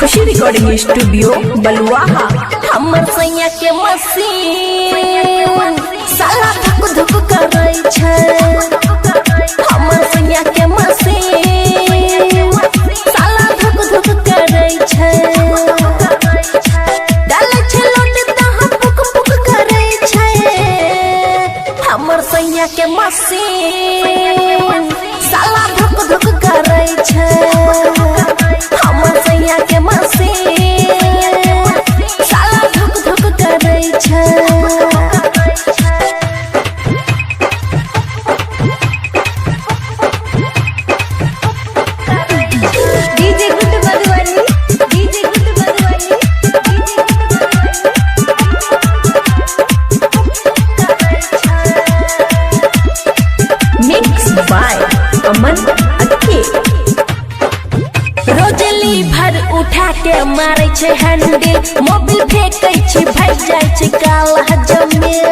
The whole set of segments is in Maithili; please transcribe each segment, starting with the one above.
खुशी रिकॉर्डिंग स्टूडियो बलुआहा। हमर सैया के मशीन साला धुक धुक करै छै। हमर सैया के मशीन साला धुक धुक करै छै। डालै छै लोट तहाँ पुक पुक करै छै। हमर सैया के मशीन साला धुक धुक करै छै। हमर सैया के मशीन साला धुक धुक करै छै। DJ good Madhubani, DJ good Madhubani, DJ mix by Aman अक्के। रोजली भर उठा के मारै छै हैंडल, मोबिल फेंकै छै भागि जाइ छै काला जमीन।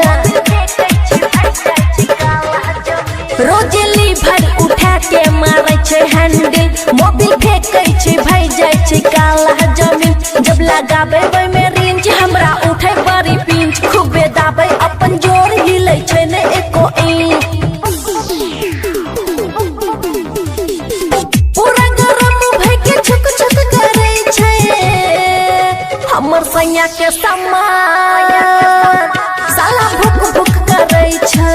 रोजली भर उठा के मारै छै हैंडल, मोबिल फेंकै छै भागि जाइ छै काला जमीन। जब लगाबै ओहिमे रिंच हमरा उठै बड़ी पिंच, खूबे दाबै अपन जोर हिलै छै ने एको इंच। पूरा गरम भए के छुक छुक करै छै। हमर सैया के सामान साला भुक भुक करै छै।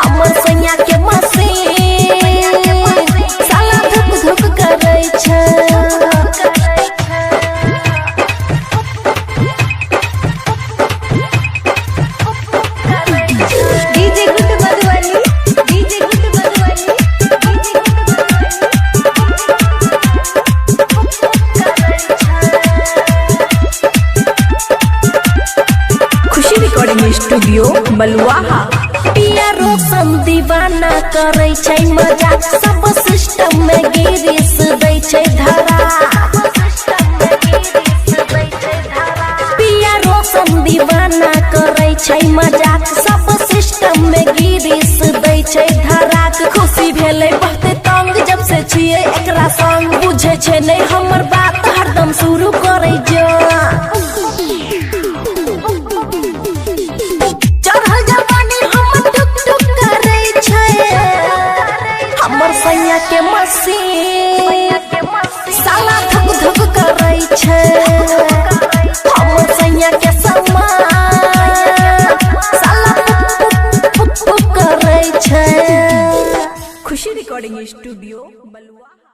हमर सैया के मशीन साला धुक धुक करै छै। DJ good Madhubani, DJ good Madhubani, DJ good Madhubani. Khushi recording studio Baluaha. पिया रोशन दीवाना करै छै मजा, सब सिस्टम में गिरीश दै छै धरा। पिया रोशन दीवाना करै छै मजा, सब सिस्टम में गिरीश दै छै धरा। खुशी भेलै बहुते तंग जब से छियै एकरा संग, बुझै छै नै हमर बात हरदम शुरू करै जो। चढ़ल जवानी हमर टुक टुक करै छै। हमर सैया के मशीन साला धुक धुक करै छै। हमर सैया के सामान साला पुक पुक पुक पुक करै छै। खुशी रिकॉर्डिंग स्टूडियो बलुआहा।